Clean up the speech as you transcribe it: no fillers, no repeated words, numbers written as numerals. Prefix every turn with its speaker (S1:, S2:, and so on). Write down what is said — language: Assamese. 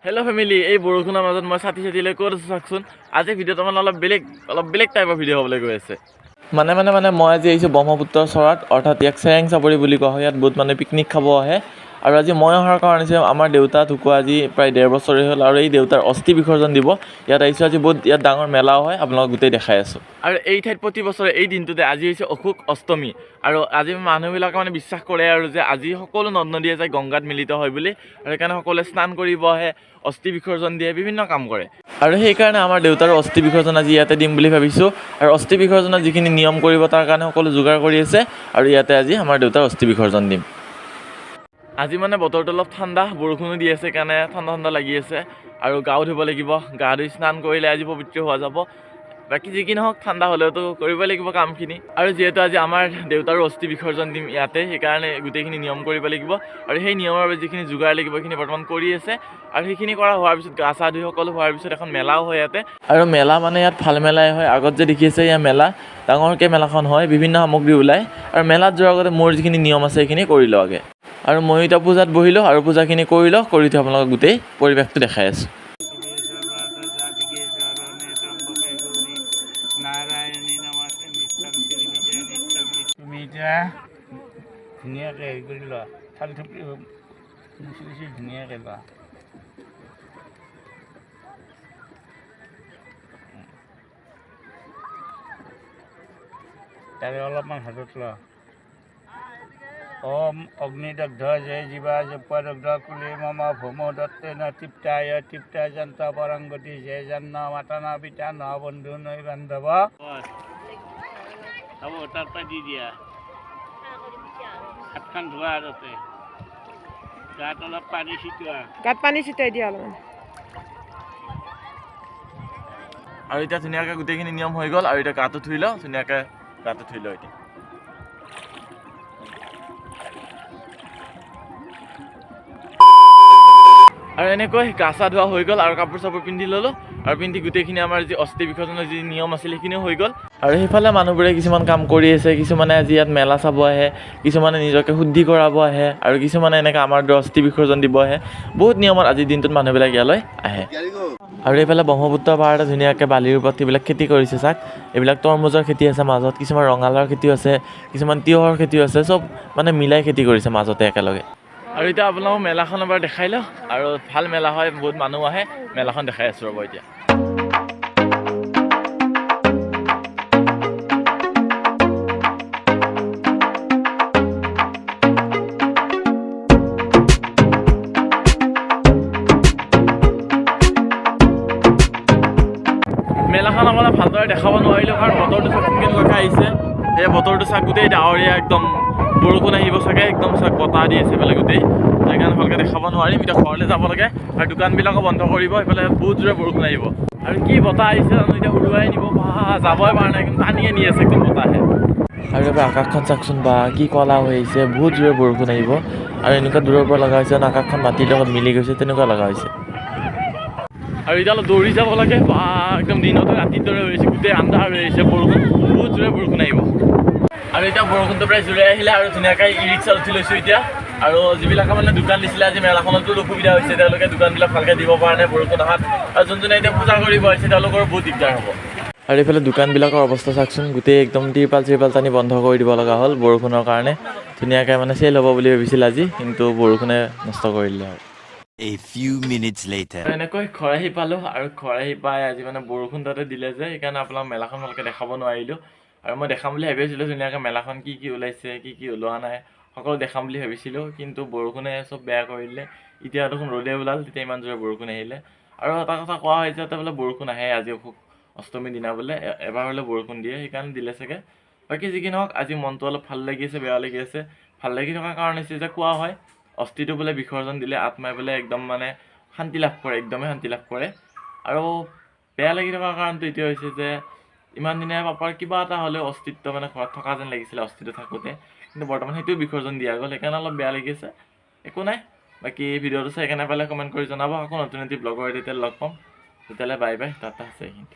S1: হেল্ল' ফেমিলি, এই বৰষুণৰ মাজত মই ছাতি ছাতি লৈ ক'ত আছোঁ চাওকচোন। আজি ভিডিঅ'টো মানে অলপ বেলেগ টাইপৰ ভিডিঅ' হ'বলৈ গৈ আছে। মানে মানে মানে মই আজি আহিছোঁ ব্ৰহ্মপুত্ৰৰ চৰাত, অৰ্থাৎ ইয়াক চেৰেং চাপৰি বুলি কোৱা হয়। ইয়াত বহুত মানুহে পিকনিক খাব আহে। আৰু আজি মই অহাৰ কাৰণ হৈছে আমাৰ দেউতা ঢুকোৱা আজি প্ৰায় 1.5 বছৰেই হ'ল আৰু এই দেউতাৰ অস্থি বিসৰ্জন দিব ইয়াত আহিছোঁ। আজি বহুত ইয়াত ডাঙৰ মেলাও হয়, আপোনালোকক গোটেই দেখাই আছোঁ। আৰু এই ঠাইত প্ৰতি বছৰে এই দিনটোতে, আজি হৈছে অশোক অষ্টমী আৰু আজি মানুহবিলাকে মানে বিশ্বাস কৰে আৰু যে আজি সকলো নদ নদীয়ে যায় গংগাত মিলিত হয় বুলি। আৰু সেইকাৰণে সকলোৱে স্নান কৰিব আহে, অস্থি বিসৰ্জন দিয়ে, বিভিন্ন কাম কৰে। আৰু সেইকাৰণে আমাৰ দেউতাৰ অস্থি বিসৰ্জন আজি ইয়াতে দিম বুলি ভাবিছোঁ। আৰু অস্থি বিসৰ্জনৰ যিখিনি নিয়ম কৰিব, তাৰ কাৰণে সকলো যোগাৰ কৰি আছে আৰু ইয়াতে আজি আমাৰ দেউতাৰ অস্থি বিসৰ্জন দিম। আজি মানে বতৰটো অলপ ঠাণ্ডা, বৰষুণো দি আছে কাৰণে ঠাণ্ডা ঠাণ্ডা লাগি আছে। আৰু গাও ধুব লাগিব, গা ধুই স্নান কৰিলে আজি পবিত্ৰ হোৱা যাব। বাকী যি কি নহওক, ঠাণ্ডা হ'লেওতো কৰিবই লাগিব কামখিনি। আৰু যিহেতু আজি আমাৰ দেউতাৰো অস্থি বিসৰ্জন দিম ইয়াতে, সেইকাৰণে গোটেইখিনি নিয়ম কৰিব লাগিব। আৰু সেই নিয়মৰ বাবে যিখিনি যোগাৰ লাগিব, সেইখিনি বৰ্তমান কৰি আছে। আৰু সেইখিনি কৰা হোৱাৰ পিছত, গা চা ধুই সকলো হোৱাৰ পিছত এখন মেলাও হয় ইয়াতে। আৰু মেলা মানে ইয়াত ভাল মেলাই হয়। আগত যে দেখি আছে, ইয়াৰ মেলা, ডাঙৰকৈ মেলাখন হয়, বিভিন্ন সামগ্ৰী ওলায়। আৰু মেলাত যোৱাৰ আগতে মোৰ যিখিনি নিয়ম আছে, সেইখিনি কৰি লওঁ আগে। আৰু ময়ো এতিয়া পূজাত বহিলোঁ আৰু পূজাখিনি কৰি লওঁ, কৰি থৈ আপোনালোকক গোটেই পৰিৱেশটো দেখাই আছোঁ।
S2: নাৰায়ণী নমস্তে নিত্যং শ্ৰী বিজয় নিত্যং। তুমি এতিয়া ধুনীয়াকৈ হেৰি কৰি লোৱা, থাল থুপি মুচি মুচি ধুনীয়াকৈ লোৱা। তাৰে অলপমান হাতত লোৱা। ওম অগ্নিদগ্ধ জয় জীৱা জপদগ্ধ কুলে মম ভৌম দত্তেন তৃপ্তায় তৃপ্তায় যন্ত পৰংগতি জয় জন্ম মাতা ন পিতা ন বন্ধু নৈ বান্ধৱ। হ'ব, তাৰ পৰা দি দিয়া। হাতখন ধোৱা, তাতে গাত অলপ পানী ছিটোৱা।
S3: গাত পানী ছিটাই দিয়া অলপমান।
S1: আৰু এতিয়া ধুনীয়াকৈ গোটেইখিনি নিয়ম হৈ গ'ল আৰু এতিয়া গাটো ধুই লওঁ, ধুনীয়াকৈ গাটো ধুই লওঁ এতিয়া। আৰু এনেকৈ গা চা ধোৱা হৈ গ'ল আৰু কাপোৰ চাপোৰ পিন্ধি ল'লোঁ। আৰু পিন্ধি গোটেইখিনি আমাৰ যি অস্থি বিসৰ্জনৰ যি নিয়ম আছিল, সেইখিনিও হৈ গ'ল। আৰু সেইফালে মানুহবোৰে কিছুমান কাম কৰি আছে। কিছুমানে আজি ইয়াত মেলা চাব আহে, কিছুমানে নিজকে শুদ্ধি কৰাব আহে আৰু কিছুমানে এনেকৈ আমাৰ দৰে অস্থি বিসৰ্জন দিব আহে। বহুত নিয়মত আজিৰ দিনটোত মানুহবিলাক ইয়ালৈ আহে। আৰু এইফালে ব্ৰহ্মপুত্ৰ পাৰতে ধুনীয়াকৈ বালিৰ ওপৰত এইবিলাক খেতি কৰিছে চাওক। এইবিলাক তৰমুজৰ খেতি আছে মাজত, কিছুমান ৰঙালাওৰ খেতিও আছে, কিছুমান তিয়ঁহৰ খেতিও আছে। চব মানে মিলাই খেতি কৰিছে মাজতে একেলগে। আৰু এতিয়া আপোনালোকক মেলাখন এবাৰ দেখাই লওঁ। আৰু ভাল মেলা হয়, বহুত মানুহ আহে। মেলাখন দেখাই আছোঁ, ৰ'ব এতিয়া। মেলাখন আপোনাক ভালদৰে দেখাব নোৱাৰিলোঁ, কাৰণ বতৰটো চাওকচোন কেনেকুৱাকৈ আহিছে। এই বতৰটো চাওক, গোটেই ডাৱৰীয়া, একদম বৰষুণ আহিব চাগে। একদম চাওক, বতাহ দি আছে এইফালে গোটেই। সেইকাৰণে ভালকৈ দেখাব নোৱাৰিম। এতিয়া ঘৰলৈ যাব লাগে আৰু দোকানবিলাকো বন্ধ কৰিব। এইফালে বহুত জোৰে বৰষুণ আহিব আৰু কি বতাহ আহিছে জানো, এতিয়া উৰুৱাই নিব বা যাবই পৰা নাই, একদম টানিয়ে নি আছে একদম বতাহে। আৰু এবাৰ আকাশখন চাওকচোন বা, কি ক'লা হৈ আহিছে। বহুত জোৰে বৰষুণ আহিব। আৰু এনেকুৱা দূৰৰ পৰা লগা হৈছে ন, আকাশখন মাটিৰ লগত মিলি গৈছে, তেনেকুৱা লগা হৈছে। আৰু এতিয়া অলপ দৌৰি যাব লাগে। বা, একদম দিনতে ৰাতিৰ দৰে হৈ হৈছে, গোটেই আন্ধাৰ হৈ আহিছে। বৰষুণ, বহুত জোৰে বৰষুণ আহিব। আৰু এতিয়া বৰষুণটো প্ৰায় জোৰে আহিলে আৰু ধুনীয়াকৈ ই ৰিক্সাত উঠি লৈছোঁ এতিয়া। আৰু যিবিলাকে মানে দোকান দিছিলে আজি মেলাখনতো অসুবিধা হৈছে, তেওঁলোকে দোকানবিলাক ভালকৈ দিব পৰা নাই বৰষুণ অহাত। আৰু যোনজনে এতিয়া পূজা কৰিব আহিছে, তেওঁলোকৰো বহুত দিগদাৰ হ'ব। আৰু এইফালে দোকানবিলাকৰ অৱস্থা চাওকচোন, গোটেই একদম তিৰপাল চিৰপাল টানি বন্ধ কৰি দিব লগা হ'ল বৰষুণৰ কাৰণে। ধুনীয়াকৈ মানে চেল হ'ব বুলি ভাবিছিল আজি, কিন্তু বৰষুণে নষ্ট কৰি দিলে আৰু।
S4: A few minutes later.
S1: এনেকৈ ঘৰ আহি পালোঁ। আৰু ঘৰ আহি পাই আজি মানে বৰষুণ তাতে দিলে যে, সেইকাৰণে আপোনাক মেলাখন ভালকৈ দেখাব নোৱাৰিলোঁ। আৰু মই দেখাম বুলি ভাবি আছিলোঁ ধুনীয়াকৈ, মেলাখন কি কি ওলাইছে, কি কি ওলোৱা নাই, সকলো দেখাম বুলি ভাবিছিলোঁ, কিন্তু বৰষুণে চব বেয়া কৰি দিলে। এতিয়া দেখোন ৰ'দে ওলাল, তেতিয়া ইমান জোৰে বৰষুণ আহিলে। আৰু এটা কথা কোৱা হয় যে তাতে বোলে বৰষুণ আহে, আজি অশোক অষ্টমীৰ দিনা বোলে এবাৰ হ'লে বৰষুণ দিয়ে, সেইকাৰণে দিলে চাগে। বাকী যি কি নহওক, আজি মনটো অলপ ভাল লাগি আছে, বেয়া লাগি আছে। ভাল লাগি থকাৰ কাৰণ হৈছে যে কোৱা হয় অস্থিটো বোলে বিসৰ্জন দিলে আত্মাই বোলে একদম মানে শান্তি লাভ কৰে, একদমেই শান্তি লাভ কৰে। আৰু বেয়া লাগি থকাৰ কাৰণটো এইটোৱে হৈছে যে ইমান দিনে পাপাৰ কিবা এটা হ'লেও অস্তিত্ব মানে ঘৰত থকা যেন লাগিছিলে অস্তিত্ব থাকোঁতে, কিন্তু বৰ্তমান সেইটোও বিসৰ্জন দিয়া গ'ল, সেইকাৰণে অলপ বেয়া লাগি আছে। একো নাই। বাকী ভিডিঅ'টো চাই কেনে পালে কমেণ্ট কৰি জনাব। আকৌ নতুন এটি ব্লগৰ তেতিয়া লগ পাম। তেতিয়াহ'লে বাই বাই, টাটা, জয় হিন্দ।